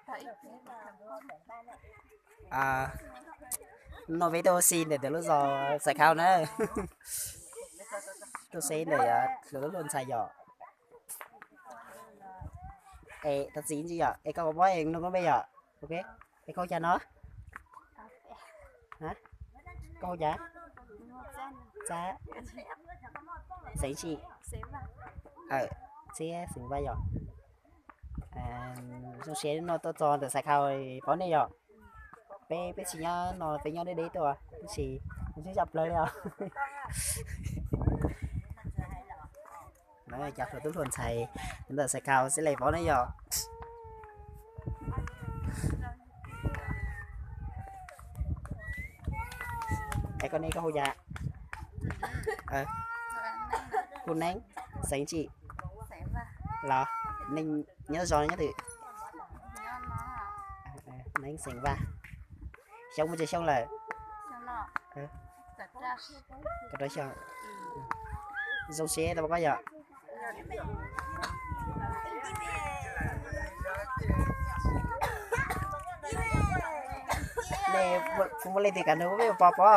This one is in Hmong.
Noj peb tuaj ua si ntawm lub zos Xais Khau na. Tuaj seb ntawm lub luag ntxhais yom. Es thov txim ntsis yom, es koj puas paub nug koj npe yom? Ok. Es koj hu cas no? Koj hu cas? Xab. Xeev tsi? Txhiab, xeem Vaj yom. Zoo siab no tuaj txog ntawm Xais Khau paub nej yom. Peb, peb tsis nyob no, peb nyob deb deb tuaj, peb tsis, tsis tshua plaws li os. Cov hluas tub hluas ntxhais ntawm Xais Khau xib le paub ne yom. Es koj ne, koj hu cas? Hu Neeb, xeev tsi? Los nej nyob zos nyob twg? Neeb xeem Vaj. Xyoo muaj tsawg xyoo lawm? Kaum rau xyoo. Zoo siab tau pom koj yom. Nej puas muaj leej twg kam nug peb pov pob?